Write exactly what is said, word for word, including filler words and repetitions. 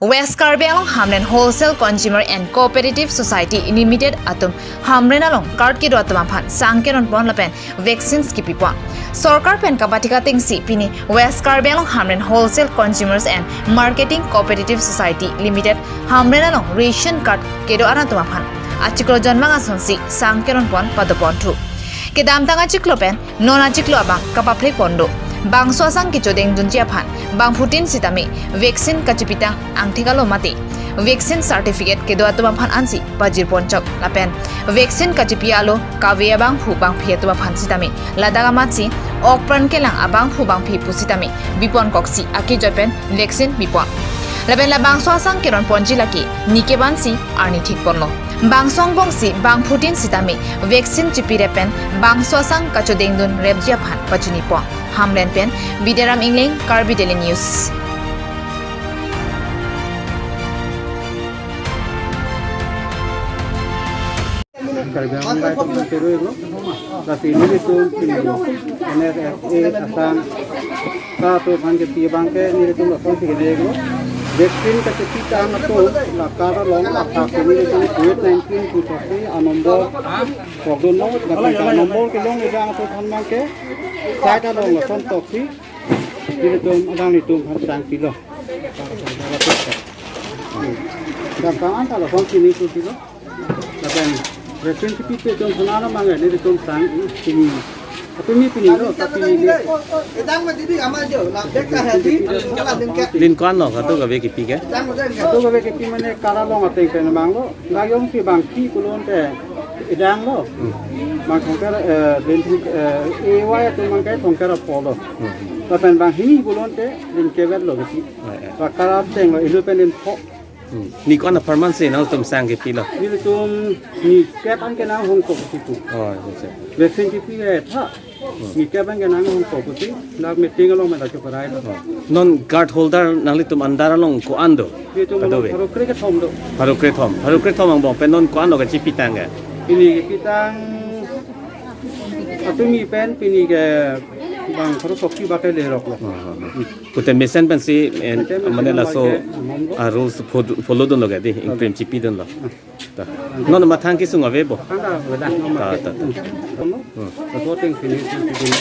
West Karbi Anglong Hamren Wholesale Consumer and Cooperative Society Limited atum Hamren along card kedo atum aphan sang keron pon lapen vaccines kipi pon. Sorkar pen kapathik atengsi pini West Karbi Anglong Hamren Wholesale Consumers and Marketing Cooperative Society Limited Hamren along ration card kedo an atum aphan achiklo jonvang asonsi sang keron pon pado pon thu. Kedamtang achiklo pen non achiklo abang kapaphrek pon do. Bangso asang kechodeng dunji aphan bangphutin sitame vaccine kachepitang angthek alo mate vaccine certificate kedo atum aphan ansi pajir pon chok lapen vaccine kachepi alo kave abangphu bangphi atum aphan sitame ladak amatsi okpran kelang abangphu bangphi pusitame bipon koksi akejoi pen vaccine bipon. Lapen labangso asang keron ponji lake nike bansi arni thik ponlo. Bangso angbongsi bangphutin sitame vaccine chepi rep pen bangso asang kachodeng dun repji aphan pachini pon. Hamren pen Bidaram Ingleng, Karbi Daily News. Karbi Anglong Rajya Pariষদ lo, lasi nelitum pini N S F A asang ta to phan kepi abangke nelitum lason si kene lo. Vaccine kachepitang atum la card along athak ke nelitum covid nineteen puthot si anombor pokdun lo, lapen ka anombor kelong ejang atum aphan abangke side along lason toksi nelitum alanglitum aphan sang pilo. Dak kangan ta lason si nelitum pilo. Lapen vaccine kepi pi atum aphan abangke nelitum sang pini. Atum pini lo, ta pini ke. Edang ma didi ama jo, la bek ka hedi, la din ke. Lin ko-an lo, kato kave kepi ke? Edang ma din ke. Kato kave kepi mane card along ateng pen abang lo. Dak jongsi bangpi pulote edang lo. Hmm. Bang thongker, eh, lin thong, eh, A Y atum abangke thongker apor lo. Hmm. Lapen bang hini pulote lin kevet lo kepi. Eh, eh. Ba card ateng lo, ilu pen lin pho. Hmm. Ni ko-an apharman si nangtum sang kepi lo? Nelitum ni kep an ke nanghong ko pusi pu. Oh, iya, iya. Vaccine kepi ke tha. Hmm. Ni kep an ke nanghong ko pusi. Dak meeting along meda choparai lo. Oh. Non card holder nanglitum under along ko-an do? Nelitum kadokave? Pharo krekethom do. Pharo krekethom. Pharo krekethom angbong pen non ko-an lo kachepitang ke? Pini kepitang atum pini pen pini ke bang pharo sok-si bak ke lerok lo. Hmm, hmm, hmm. Pute mesen pensi, eh, mesen mane mesen laso bang ke, amom lo. Ah, rules fo-, follow dunlo ke di, ingkrim chepi dunlo. Hmm. Ta. Non mathang kesung ave bo? Mathang ta ave dah, non ta, mathang. Ta, ta. Hmm. Hmm. Laso ateng sini, sini, sini.